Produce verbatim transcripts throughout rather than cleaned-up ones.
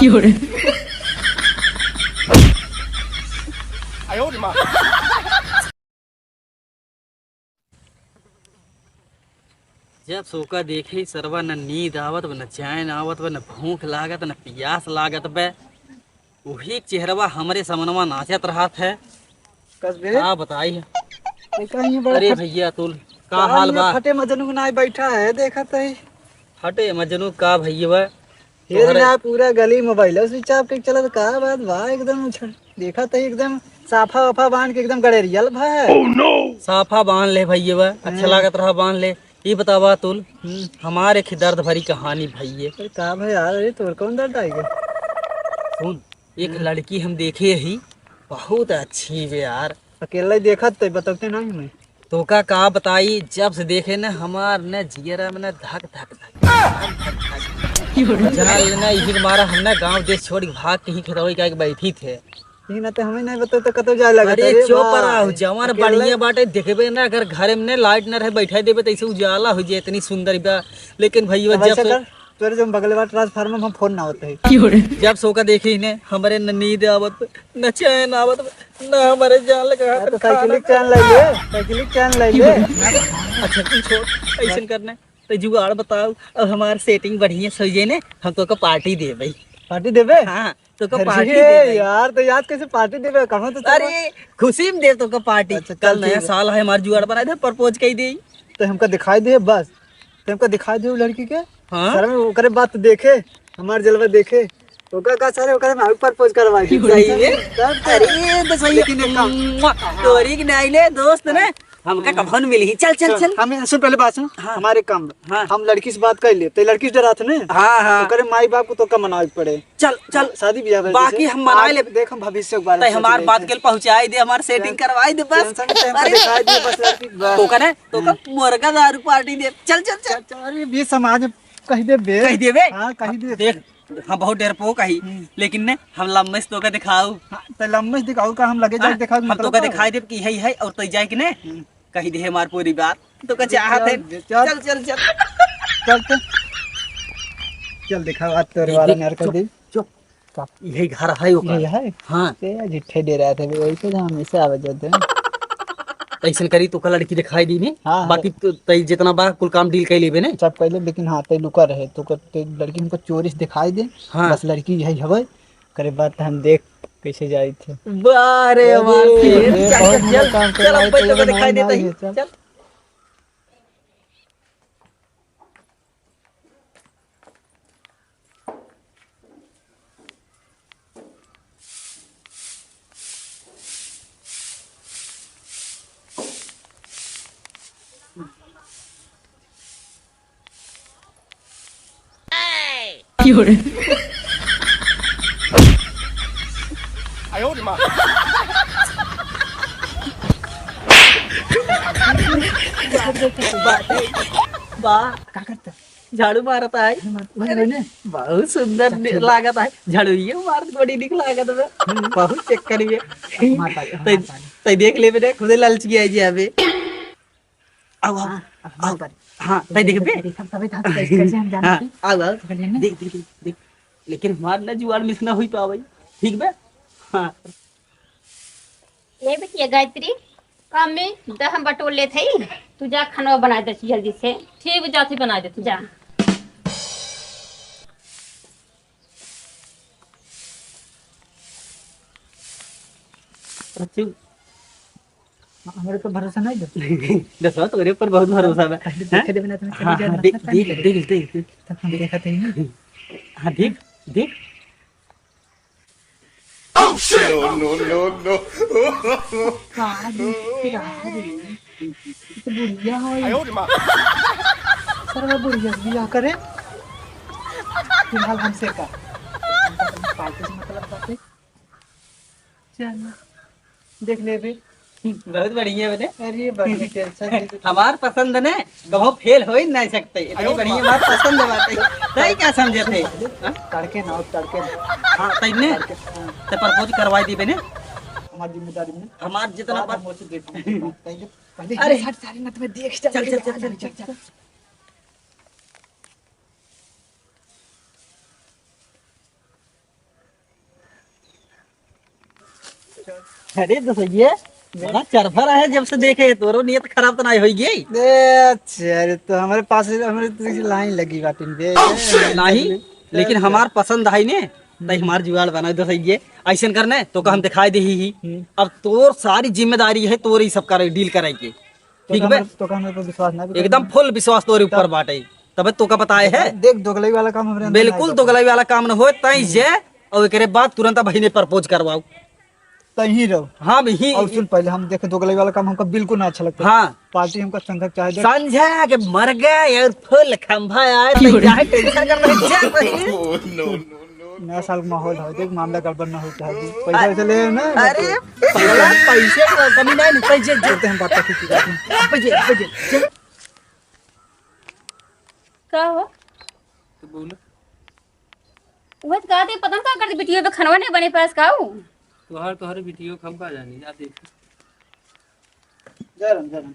जब सोका देखे सरवा, न नींद आवत बा, न चैन आवत बा, न भूख लागत, न पियास लागत बा। वही चेहरवा हमरे समनवा नाचत रहत है। कस बे? का बताई? ये का ये बड़ा अरे फट-, भैया, तू का का हाल ये बा? फटे मजनू नाई बैठा है, देखत है। फटे मजनू का भैया बा? हे तोहरे ना, पूरा गली मोबाइल switch off के चलत, का बात बा? एकदम उछल, देखत है एकदम साफा वाफा बांध के एकदम गड़ेरियल बा। साफा बांध ले भैया बा, अच्छा हाँ। लागत रहा बांध ले। ई बतावा तुल, हम्म। हमार एक दर्द भरी कहानी भैया। अरे का भाई यार, अरे तोर कौन दर्द आई गया? सुन, एक हम्म। लड़की हम देखे ही, बहुत अच्छी बे यार। अकेला ही देखत तो बतौते नहीं हमें। तोका का बताई, जब से देखे न हमार न जियरा में न धक धक धक, धक धक धक। जान लेना इही के मारा हम न गांव देश छोड़ के भाग के ही खेतवा के आके बैठी थे। यही ना तो हमें नहीं बतौते कतौ जाए लगा अरे था रे चुप बा। रहा, जवान अकेला बढ़िया बाटे, देखबे ना अगर घर में न लाइट न रहे बैठा देबे तो ऐसे उजाला हो जाए, इतनी सुंदर बा। लेकिन भैया तब जब ऐसा से कर, तोरे जो बगल बा ट्रांसफार्मर हम फोन ना होते है। जब सोका देखी ने हमरे न नींद आवत, न चैन आवत, न हमारे जान लगा हाँ, तो तो खाना साइकिल की चैन ले ले, साइकिल की चैन ले ले। अच्छा तू छोड़, ऐसन करना तो जुगाड़ बताओ। अब हमार सेटिंग बढ़िया से हो जाए ने, हम तोका पार्टी देबे। पार्टी देबे? हाँ, तोका अरे पार्टी देबे। यार, तो याद कैसे पार्टी देबे? कहाँ तो चल अरे खुशी में दे तोका पार्टी। अच्छा, कल चल नया ठीक है। साल है, हमार जुगाड़ बना दे, प्रपोज कर दे। तो हमका दिखाई दे बस। ते हमका दिखाई दे उ लड़की के। हाँ? सर में ओकरे बात देखे, हमार जलवा देखे। ओकर का सर ओकरे में प्रपोज करवा दे। सही में? तब तो। अरे तो सही। लेकिन एक काम। मुआ, तोरी के नहीं ले दोस्त ने, हमका कभन मिली। चल, चल, चल, चल। हम सुन पहले बात सुन। हाँ। हमारे काम। हाँ। हम लड़की से बात कर ले, ते लड़की से डरात ने। हाँ, हाँ। ओकरे माई बाप को तो का मनावे के पड़े। चल, चल। शादी ब्याह बाकी जैसे हम मना आज ले। देख हम भविष्य के बारे में तै सोच हमार रहे बात थे। के पहुँचाई दे, हमार सेटिंग करवाई दे बस। टेंशन नहीं, हमका अरे। दिखाई दे बस लड़की बस। तो का ना? तो का हम्म। मुर्गा दारू पार्टी दे। चल, चल, चल। चल, चल, अरे, बीच समाज में कह दे बे। कह दे बे। हाँ, कह दे। देख, हम बहुत डरपोक ही, हम्म। लेकिन ने, हम लम्बे से तोका दिखाऊ। हाँ, तो लम्बे से दिखाऊ का, हम लगे जाके हाँ, दिखाऊ, हम मतलब तोका का? दिखाई देब कि यही है, और तो जाए कि ने, हम्म। कह दे हमार पूरी बात, तोका चाहत है। चल, चल। चल, चल, चल। चल, चल। चल दिखाओ, आज तोरे ए, वाला देख, नर कर चुप, दे। चुप। का? यही घर है ओकर। यही है? हाँ। ते झिट्ठे दे रहा था, वही तो हम इसे आवे जाते हैं। ऐसन करी तो का लड़की दिखाई दी नहीं? हाँ, हाँ। बाकी तो तई जितना बा कुल काम डील कर लेबे ने। सब कर ले, लेकिन हाँ, तई लुका रहे, तो कर, ते लड़की हमको चोरी से दिखाई दे। हाँ। बस लड़की यही हवे, करे बात हम देख कैसे जाई थे। वाह रे, अरे, हमार फिर। अरे, चल, बहुत चल, बुरा काम कर चल, रहा है, अब तो ये तो दिखाई बनाना देता ही है, ही। चल। चल। वाह, का करता? झाड़ू मारत है। अरे, मार, मार, अरे, मार। बहुत सुंदर चल, चल। लागत है। झाड़ू ये मारत बड़ी निक लागत है। हम्म। बहुत चक्कर में। मार, मार, तै, मार, मार। तै देख लेबे रे, खुदे लालच किया जे अबे। आओ, आओ, हाँ, आओ। मार, मार। हाँ, तै देखबे। देखब, तबे तो हम कैसे, कैसे हम जानते हाँ, हैं। आओ, आओ। पकड़ लेना। देख, देख, देख, देख। लेकिन हमार ना जुआर मिस ना हुई पावे। ठीक बे? हाँ। ले बिटिया गायत्री, काम में द हम बटोर लेत हई, तू जा खाना बना दे जल्दी से। ठीक, जाती बना दे तू। जा। बच्चू, हमरे पे भरोसा नहीं दे। दसवा तोरे पर बहुत भरोसा बा। पहले हैं? देखे देबे ना तो मैं हाँ, चली जाए, हाँ, देख, मतलब देख, नहीं देख, देख, देख। तब हम देखा थे ही नहीं। हाँ, देख, देख। No, no, no, no। कहाँ देखते रहा है रे? ये तो बुढ़िया हो ये। सरवा बुढ़िया से बियाह करे। फिलहाल हमसे का? हमका तो पार्टी से मतलब बाटे। चल, देख लेबे। बहुत बढ़िया बने। अरे, बढ़िया, टेंशन नहीं। हमार पसंद ने, कहूँ फेल हो ही नहीं सकते। इतनी बढ़िया हमार पसंद बात है। तई क्या समझे थे? हाँ? तड़के ना, तड़के ना। हाँ, तई ने? तड़के, हाँ। ते प्रपोज करवाई दी बने। हमार जिम्मेदारी में। हमार जितना बाद पर- हम उसे देख लूंगा। पहले, पहले अरे। ये हट, सारी ना तुम्हें देख, चल, चल, चल, चल, चल, चल, चल। चल। अरे तो सही है, बड़ा चरफर है, जब से देखे तोरो नियत खराब तो नहीं होई गई। ए, अच्छा, अरे तो हमारे पास, हमारे तो लाइन लगी बाटिन बे। नहीं, लेकिन हमार पसंद आई ने, तई हमार जुगाड़ बना दे सही है। ऐसन करने तो का हम दिखाई दे ही, ही। हम्म। अब तोर सारी जिम्मेदारी है, तोर ही सब करे, डील करे के। तो ठीक का बे? हमारे, तो का हमारे पर विश्वास ना भी एकदम करना। फुल विश्वास तोरे ऊपर तब बाटे। तबे तो का बताए है? देख, दोगलई वाला काम हमरे अंदर बिल्कुल ना दोगलई वाला काम न होए, तई हम्म। जे, और एकरे बाद तुरंत अब बहिने प्रपोज करवाओ। तहीं रहो। हाँ, भी ही। और सुन, पहले हम देखे, दोगलई वाला काम हमका बिल्कुल ना अच्छा लगता। हाँ। पार्टी हमका संझा चाहे दे। संझा के मर गए और फुल खंभा आए, तो चाहे टेंशन कर रहे, जा रहे। Oh, no, no, no, no। नया साल का माहौल है, देख, मामला गड़बड़ ना हो चाहे दे। पैसा वैसे ले ना। अरे, पगला, पैसे की कमी नहीं, नहीं, पैसे दे। चलते हम बात करते हैं। पैसे, पैसे, चल। का हो? तो बोला। उहे तो कहत ही, पता न का करत ही, बिटिया पे खनवा नहीं बने पास का हो? तोहर, तोहर बिटियो के हम का जानी, जा देख। जय राम, जय राम।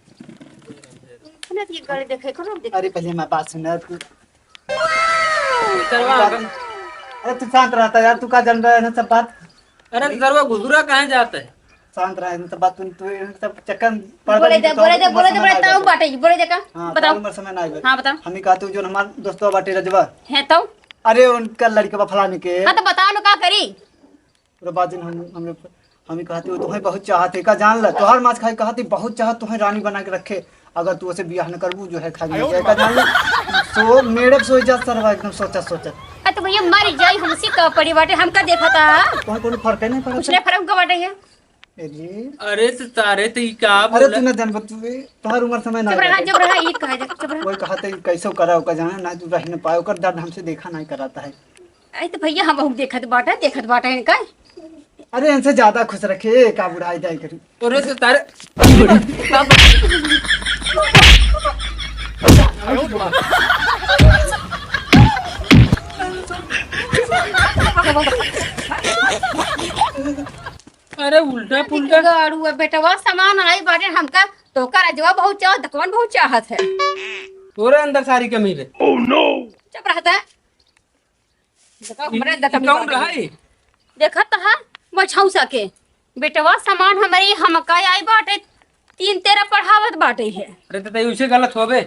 सुनत ही गाड़ी देखे, करो देख। अरे पहले मैं बात सुन तू। करवा। अरे तू शांत रहता यार, तू का जान रहा है ना सब बात? अरे सरवा घुघुरा कहाँ जाता है? शांत रहा, इन सब बात तू, तू इन सब चक्कर में पड़ बोले गई दे, तो बोले दे, उमर बोले दे, समझ बोले आ तब गया। बाटे, बोले दे का? हाँ, बताओ। तब उमर समय ना आइबे। हाँ, बताओ। हम ही कहते जो हमार दोस्तवा बाटे रजवा। है तो? अरे उनका लड़का बा फलाने के। हाँ, तो बताओ ना का करी? पूरा बात दिन हम, हम लोग, हम ही कहते हो, तुम्हें बहुत चाहते का जान ला, तोहार माछ खाए कहते बहुत चाहत, तुम्हें रानी बना के रखे। अगर तू उसे बियाह न करबू, जो है खा जाएगा, का जान ला। सो मेड़े पे सोई जात सरवा, एकदम सोचत, सोचत। अरे तो भैया मर जाई, हमसे का पड़ी बाटे, हमका देखा था? तुम्हें कोनो फर्क ही नहीं पड़ा कुछ था। नहीं फर्क हमका बाटे है। अरे। अरे तो तारे तो ई का अरे बोला? तू ना जान बतू, तोहार उम्र समय ना चुप रहा, रहता। चुप रहा, ई कहे दे, चुप रहा। कोई कहते कि कैसे करा, ओकर जाना ना, तू रह न पाए, ओकर दर्द हमसे देखा नहीं कराता है। अरे तो भैया हम बहुत देखत बाटे, देखत बाटे इनका। अरे इनसे ज्यादा खुश रखे, का बुढ़ाई जाए करी। अरे तो तारे अरे उल्टा पुल्टा। गाड़ू है बेटवा, सामान आई बाटे हमका, तोका रजवा बहुत चाहत, दकवन बहुत चाहत है। तोरे अंदर सारी कमी रे। Oh no! चुप रहता है। देखा, ई, हमरे अंदर ई कमी कौन बाटे। रहा है? देखत तो है, मछौसा के। बेटवा सामान हमरे हमका आई बाटे, तीन तेरा पढ़ावत बाटे है। अरे तो तई उसे गलत होबे।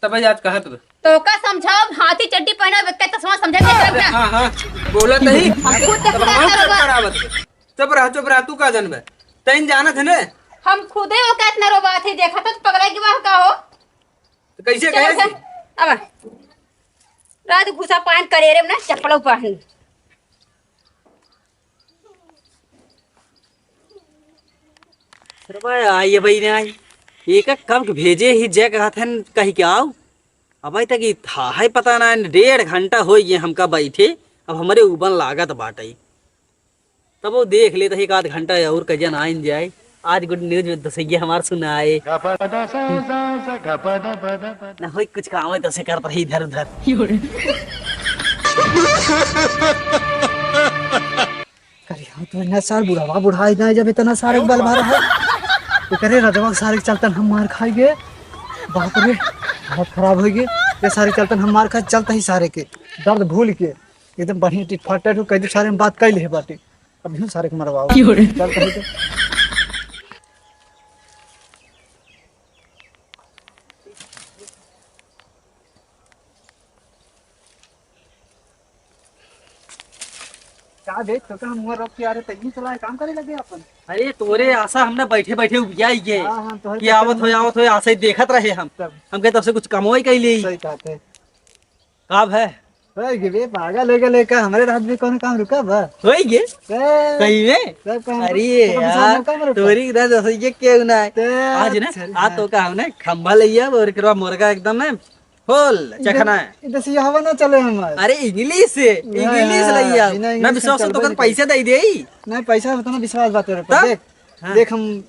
तब आज कहत बा। तो का समझाओ, हाथी चड्डी पहना, के तसमा समझे के अरे, ना। हाँ, हाँ, बोलत ही। हम खुद तब देखा हम है चुप बाबा। करावत बा। चुप रहा, चुप रहा, तू का जानबे? तैन जानत है ने? हम खुदे ओका इतना रोबात ही देखा था, तो पगला की बात का हो? तो कैसे चलो कहे? से, अब रात घुसा पान करेरे में ना, चप्पलों पहन। अरे भाई, आई है भाई, ने आई। एक कब के भेजे ही, जय कहत हन, कही के आओ। अब भाई तक ई था है, पता ना, डेढ़ घंटा हो गए हमका बैठे, अब हमरे उबन लागत बाटे। तब वो देख लेत है एक आध घंटा और, कजन आइन जाए। आज गुड न्यूज में दसैया हमार सुनाए। ना होई कुछ काम है, तो से करत रही इधर उधर। अरे हाँ, तो इतना सार बुढ़ावा बुढ़ा ही ना, जब इतना सारे बल भर है। तो करे रजवा के सारे के चलतन हम मार खाई गए। बाप रे, हालत खराब हो गई। ये सारे चलतन हम मार खाए, चलते ही सारे के दर्द भूल के एकदम बढ़िया टिटफाट टाइट हो, कह दे सारे में बात कैले है बाटे। अब यूं सारे के मरवाओ। क्यों रे? चल कहीं तो। का देख, तो का हम उमर रोक के आ रहे, तैनी चला है, काम करे लगे अपन। अरे, तोरे आशा हमने बैठे बैठे उबिया ही गए हाँ, हाँ, तोहरे कि चक्कर आवत में हो, आवत हो, आशा ही देखत रहे हम। तब। हमके तब से कुछ कमो ही कही ले। सही बात है। का है? होई गे बे, पागल हो गए का? हमरे रात में कौन काम रुका बा? होई गे? ए, सही में? सब काम अरे रुका, तो यार, काम रुका? तोरी इधर जैसे ये क्यों ना है? ते आज ना, सर, आज हाँ। तो का हमने खंभा ले आया और एकरा मुर्गा एकदम है फुल इधर, चखना है। इधर से हवा ना चले हमारे। अरे इंग्लिश से, हाँ, इंग्लिश हाँ, ले आया। बिना मैं इंग्लिश विश्वास से चलबे तोकर नहीं पैसे दे दे। नहीं, पैसा उतना विश्वास बात करे पर तब? देख, हाँ। देख हम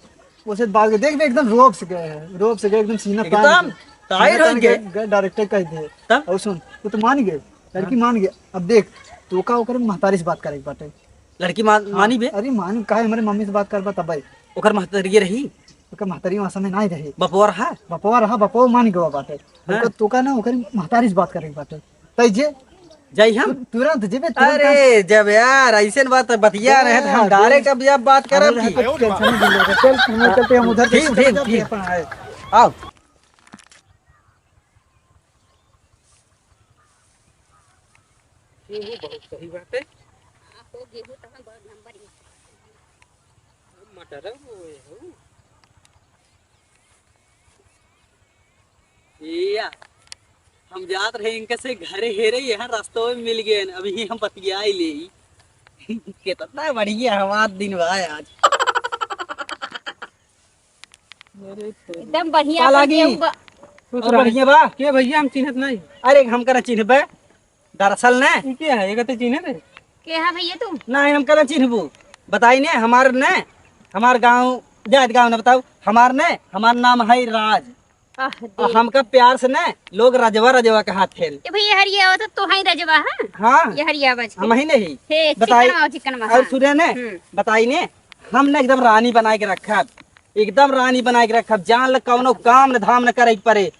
उसे बात के देख बे, एकदम रोब से गए हैं, रोब से गए, एकदम सीना तान एकदम के, टाइट सीना हो तान गए। के गए, डायरेक्टर कह दे। तब? और सुन, वो तो मान गए, लड़की हाँ। मान गए। अब देख, तो का ओकर महतारी से बात करे के बाटे। लड़की मान, हाँ, मानी बे? अरे मान, काहे हमरे मम्मी से बात करबा तब भाई? ओकर महतारी रही? ओकर महतारी वहाँ समय नहीं रही। बपवा रहा? बपवा रहा, बपवा मान गवा बाटे। हाँ। ओकर, तो का ना, ओकर महतारी से बात करे के बाटे। तै जे जाई हम? तु-, तुरंत जेबे, तुरंत। अरे, जब यार ऐसे बात बतिया रहे तो हम अरे, direct अब जब बात करब अरे, की। कुछ tension नहीं ले, चल, हम चलते, हम उधर से ठीक, उधर ठीक, जाते ठीक। हैं, अपन आए। आओ। गेहूं बहुत सही बात है। आपको गेहूं तो हम बहुत नंबर एक। मटर है वो, ये हो। या, हम जात रहे इनके से घरे हेरे, यहाँ रास्ते में मिल गए, अभी हम बतियाई ले। कितना बढ़िया हमार दिन भाई आज। एकदम बढ़िया का लागी? गेहूं बा। खुश और रहो। बढ़िया बा? के भैया, हम चिन्हत नहीं। अरे, हमका ना चिन्हबे, दरअसल ने। ई के है? एका तो चिन्हत है। के है भैया तू? नहीं, हमका ना चिन्हबू। बताई ने, हमार ने, हमार गाँव, जात गाँव ने बताऊ, हमार ने, हमार नाम है राज। आह, और दे। हमका प्यार से ने लोग रजवा रजवा कहत हैं। ए भैया, हरिया हो तो तू है रजवा, हाँ? हाँ। ये हरिया बज के। हम ही नहीं। हे, बताई। चिकनवा, चिकनवा, और हाँ। सुने ने, हम्म। बताई ने, हमने एकदम रानी बनाए के रखब, एकदम रानी बनाए के रखब, जान ल कौनो काम न धाम न करे के परे।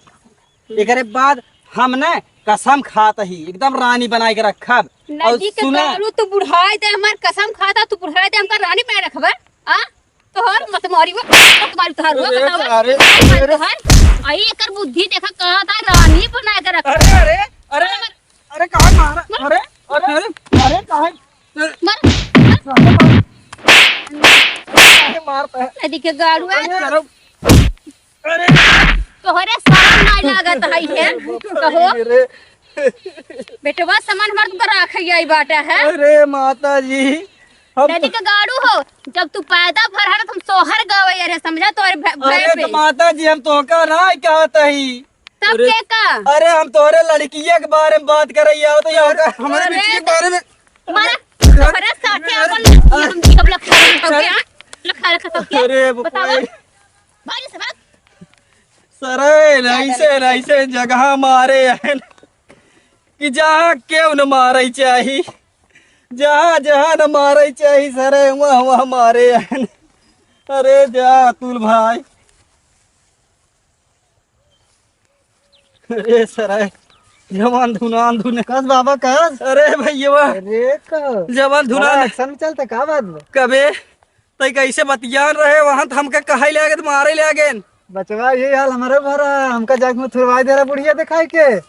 एकरे बाद हमने कसम खात ही एकदम रानी बनाए के रखब। और नदी के सुना, गाड़ू तू बुढ़ाए दे, हमार कसम खाता तू बुढ़ाए दे, हमका रानी बनाए रखबा? आ? तोहर मत मारी वो, मत मारी तोहर वो, अरे, बतावा। अरे, मत मारी अरे। तोहर। आई एकर बुद्धि देखा, कहा था रानी बनाए के रखब। अरे, अरे, अरे, अरे, काहे मारा? अरे, अरे, अरे, काहे? मार। काहे मारता है? नदी के गाड़ू है। अरे, अरे, अरे। तोहरे शरम नाई लागत है, है? कहो। अरे। बेटवा समान हमार तुमका राखे आई बाटा है। अरे माता जी, हम नदी के गाड़ू हो, जब तू पैदा भर हर हम सोहर गावे रहे, समझा? तोहरे भै-, भै अरे पे। तो माता जी, हम तोहका ना कहत ही। तब अरे, के का? अरे, हम तोहरे लड़किया के बारे में बात करे आओ तो यहाँ का हमारे अरे, बेटी के बारे में। मारा, तोहरे साथे अपन हम सब लखा रखा के, हाँ? लखा रखा सबके। अरे, बतावा। बाप रे। भाई से भाग। सरे, ऐसे, ऐसे जगह मारे हैं कि जहाँ केहू न मारे चाही, जहाँ, जहाँ न मारे चाही, सरे, वहाँ, वहाँ मारे हैं। अरे जा, अतुल भाई। अरे सरे, जवान धुनान धुने। कस बाबा, कस? अरे भैया, अरे का? जवान बाबा, धुनान। Action में चलता का बात बा? कबे? तई कैसे बतियान रहे, वहाँ त हमके कहाई ले गए, त मारे ले गए। बचवा, ये हाल हमारे भरा, हमका जाके में थुरवाई दे रहा बुढ़िया दिखाई के।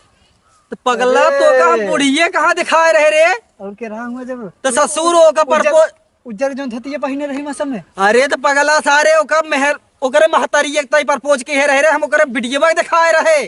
तो पगला, अरे। तो का हम बुढ़िया कहाँ दिखाए रहे रे? और के रहा हुआ जब तो ससुर हो का उज्जर, परपो- उज्जर जौन धतिया पहिने रही मौसम में। अरे तो पगला सारे ओकर मेहर, ओकरे महतारी एक ताई परपोज के रहे रे, हम ओकरे बिटिया दिखाए रहे।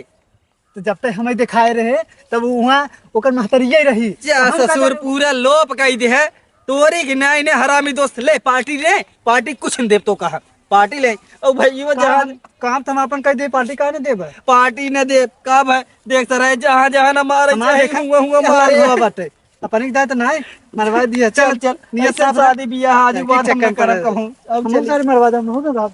तो जब तक हमें दिखाए रहे, तब वहाँ ओकर महतरिया ही रही। जा तो हम का ससुर, जाने? पूरा लोप कई दे है। तोरी की नाई ने हरामी दोस्त, ले पार्टी ले, पार्टी कुछ न देब तो कहा, पार्टी ले। ओ भाई, वो काम, जहाँ काम तो हम अपन कह दे, पार्टी का न देब? पार्टी न देब, का भाई, देख सराय, जहाँ, जहाँ न मारे, हमारे चाहे देखा, हुआ, हुआ ये हमारे मारे। हुआ बाटे। अपन एक दाय तो नाई, मरवा दिया, चल, चल, चल, नियत ऐसे साफ रख। शादी बियाह आज लड़की बात हम चक्कर न करब करे। कहूँ। अब हम चल। सारे मरवा दे, हम हो ना बाप।